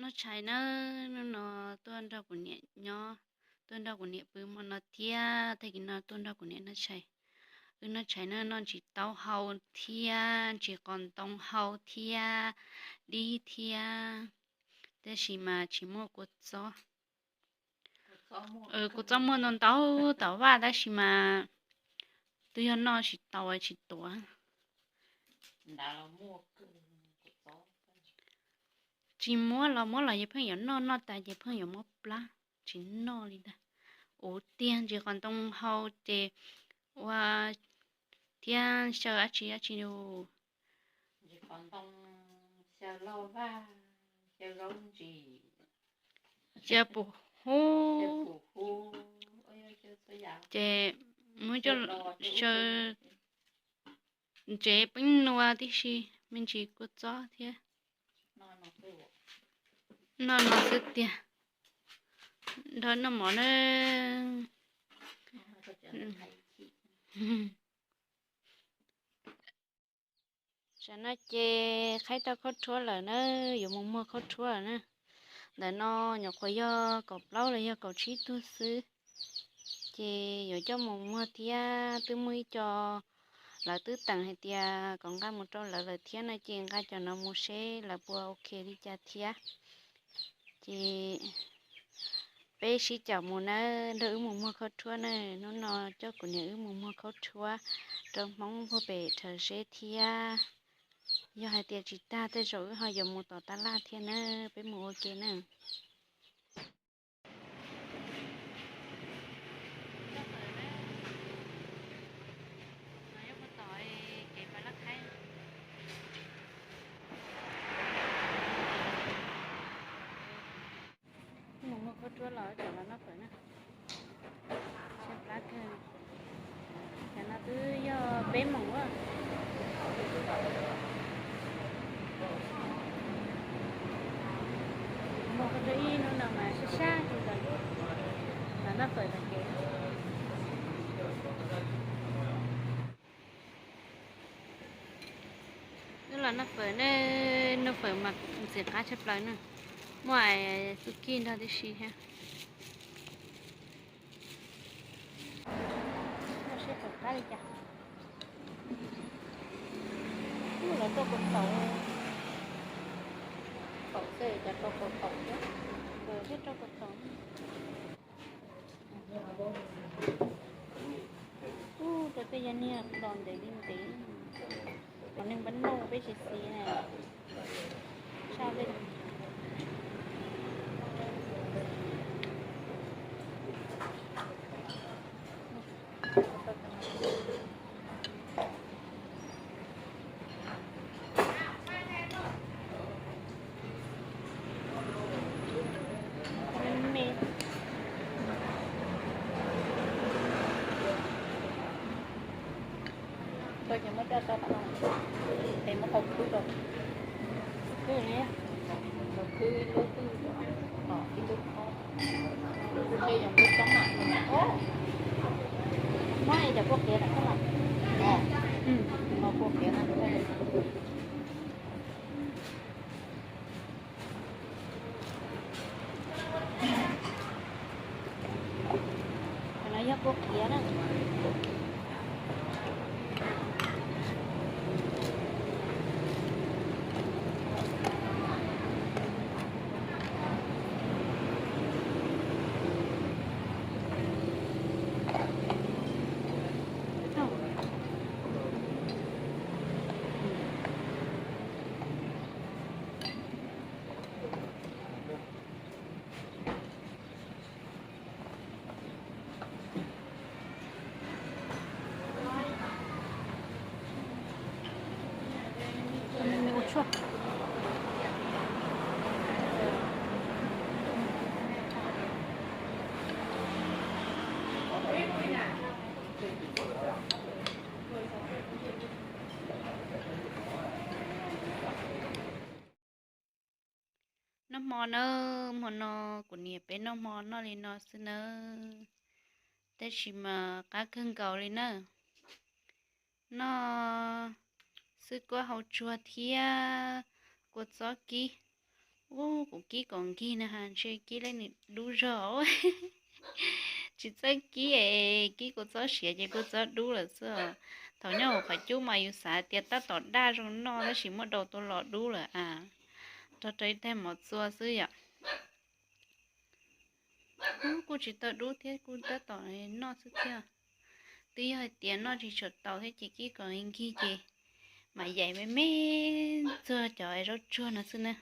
Noj tshais nawb, hnub no tuaj nrog kuv niam nyob, tuaj nrog kuv niam pw hmo no thiab, tag kis no tuaj nrog kuv niam noj tshais. Wb noj tshais nawb, noj ntsis taub hau thiab ntsis qos ntoo hau thiab dib thiab, tab sis mas tsis muaj kua txob. Kua txob muaj ntau ntau tom vaj tab sis mas twb yog noj tsis tau tsis tuav. Tsis muab los muab los ces pheej yuav noj, noj tas ces pheej yuav muab plab, tsis noj li ntag. Ua tiag ntsis qos ntoo hau ces ua thiab xyaw dab tsi dab tsi, xyaw pum hub, ces muab coj xyaw ntsev peeb nua tib si, me ntsis kua txob thiab. Noj no xwb tiag, nrog noj mov na. Tam no ces qhaib tau khaub rhuab lawm na, yuav mus muag khaub rhuab lawm na. Ntawm no nyuam qhuav yog kaum plaub los yog kaum tsib tug xwb, ces yuav coj mus muag thiab. Twb muaj ib co lawv twb teem hais tias kom nqa mus rau lawv lawm thiab no ces nqa cov no mus seb lawv puas ok li cas thiab. Ces peb sib caum mus nawb, nrog wb mus muag khaub rhuab na. Hnub no coj kuv niam wb mus muag khaub rhuab rau Hmoob puag pem rhawv zeb thiab. Yog hais tias tsis tag tej zaum wb ho yuav mus tom tab laj thiab na, peb mus ua ke na. Mus muag khaub rhuab los cov los noj fawm na. Tshaib plab kawg. Cov no twb yog peb moos a. Muag khaub rhuab ib hnub no mas sab sab tsis tau, los noj fawm tom kev. Wb los noj fawm ne, noj fawm mas ntxim qab tshaj plaws na. Muaj xub kij nrog tib si thiab. Noj seb puas qab li cas. Ub, lawv rau kaus taum, kaus xwb, cov rau kaus taum thiab. Thiab rau kaus taum. Ub, rau tej yog niag los ntev li ntev, los niag npab nauj peb tsis xiv na, tshaj peb. Me me. Koj ces muab coj tau qhov no, es muab qhov khwb rau. Khwb ne, khwb ib lub twj, ib lub khob. Ntshe yog lub xoob na. Muab cov kua qiav ntawm koj los. Muab kua qiav na. Cov no yog kua qiav na. Noj hmo nawb, hmo no kuv niam peb noj hmo noj li no xwb nawb, tab sis mas qab kawg nkaus li na. Noj xwb kuab hau tsuag thiab kua txob kib, Ub, kuv kib kom nkig na has ntshe kib leej nws dub zog. Tsis txawj kib es kib kuv txob siav ces kuv txob dub lawm xwb. Thaum nyob hauv qhov cub mas yus xav tias tab tom daj zoo noj tab sis muab daus tua los dub lawm a. Rau rau ib tag mov txua xwb yom. Kuj tsis tau dub thiab, kuj tab tom noj xwb thiab. Twb yog hais tias noj tsis tshua tau thiab ces kib kom nkig ces mam yaim me me txuag cov zaub tsuag no xwb na.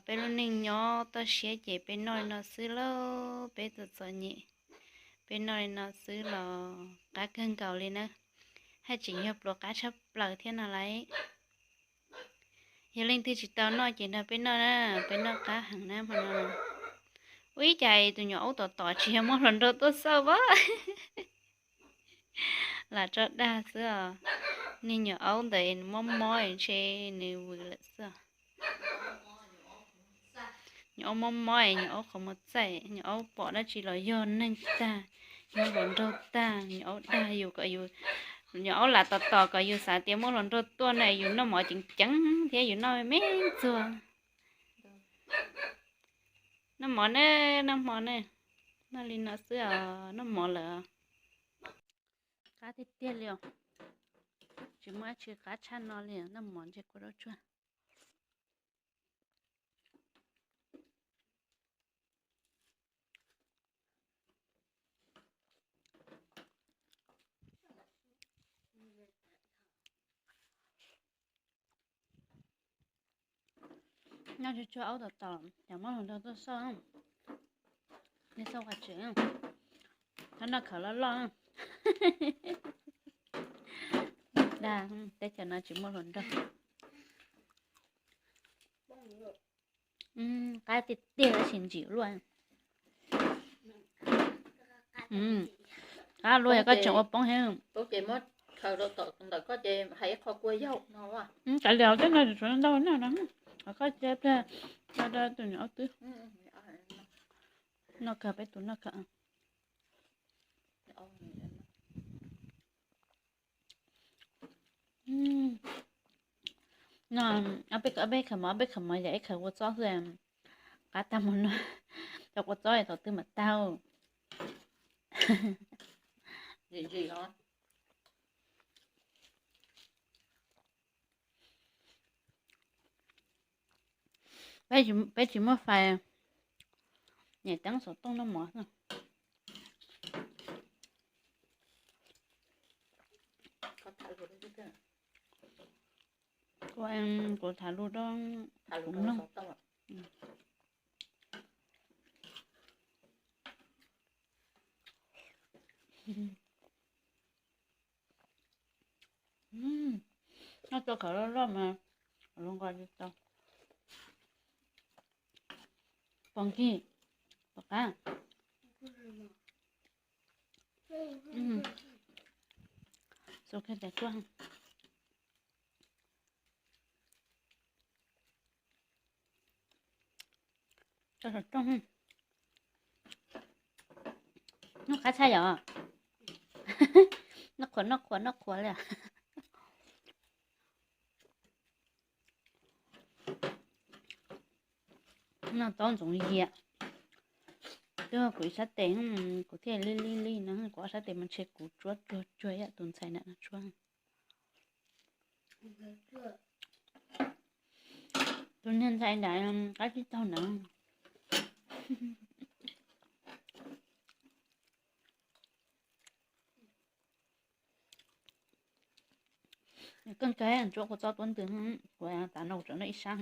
Peb lub neej nyob toj siab ces peb noj li no xwb lauj, peb txom txom nyem, peb noj li no xwb los qab kawg nkaus li na. Haj tseem yog pluas qab tshaj plaws thiab no lauj. Yog leej twg tsis tau noj ces nrog peb noj na, peb noj qab heev na hmo no. Ua ib cas tus nyuam aub tom tom tsis yog muaj hluas nraug tuaj xauj pab. Lam tso dag xwb os. Niag nyuam aub ntawd mob mob ntshe nws vwm lawm xwb os. Nyuam aub mob mob, nyuam aub qhov muag txaij, nyuam aub pom dab tsi los yog neeg tag, yog hluas nraug tag, nyuam aub dag yus kom yus, nyuam aub lam tos tos kom yus xav tias muaj hluas nraug tuaj na yus noj mov ceev ceev thiab yus noj me me txuag. Noj mov ne, noj mov ne, noj li no xwb os, noj mov lawm. Qab tiag tiag li os, tsis muaj dab tsi qab tshaj no li, noj mov ntshe kua zaub tsuag. Noj tsuag tsuag aub tom tom, cov muaj hluas nraug tuaj xauj, nej xauj qhov tsev, txhob noj khawv loj loj. Dag, teb chaws no tsis muaj hluas nraug. Qab tiag tiag tab sis ntsim luaj. Qab luaj yog koj tseem ua poob thiab. Ces muab khaws rau tom ntawm koj ces hais ib qho kua yaug no. Kav liam, teb no tsis tshua ntau na no. Koj cia pliag, tus nyuam aub twb noj kawg, peb tus noj kawg. No, ob peb khawv mov, ob peb khawv mov yog ib khawv kua txob xwb. Qab tag mus no, cov kua txob thaum twg mam tag. Peb tsis muaj fais, nyem teeb xov tooj noj mov xwb. Kuv tham lus rau kuv mloog. Noj tau khawv loj loj mas zoo nkaus li tau. Pom nkig, pom qab. Xu khe tes tuaj. Noj qab tshaj yom. Noj qhuav noj qhuav noj qhuav li. Noj tob ntxoov yias. Twb kuv ib sab tes, kuv thiaj li li li no, kuv ob sab tes mas ntshe kuv tsuab tsuag tsuag ib yam tus ntxhais ntawm no tsuab. Tus niag ntxhais ntawd qab tsib taug ntawd. Koj ntshai ntsuab kua txob tuab ntws, kuv tav no kuv tseem noj ib sab.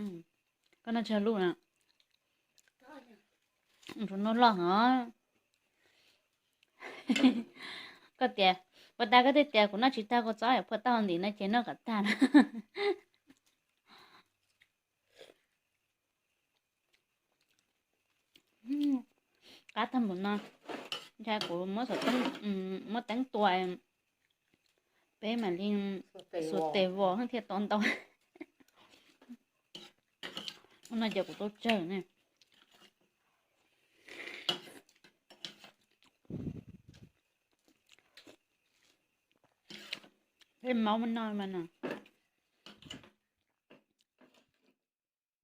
Koj noj tsawg lub na? Tsuas noj loj hos. Koj tias, puas tas koj thiaj tias kuv noj tsis tag kua txob, puas tau ntim no ces noj kom tag na. Qab tag npaum no, ntshai kuv muab xov tooj, muab teeb tua, peb mam li xuas tes vos thiaj tau ntau. Ua no ces kuv tau tsawg ne. Peb maub muab noj mas no.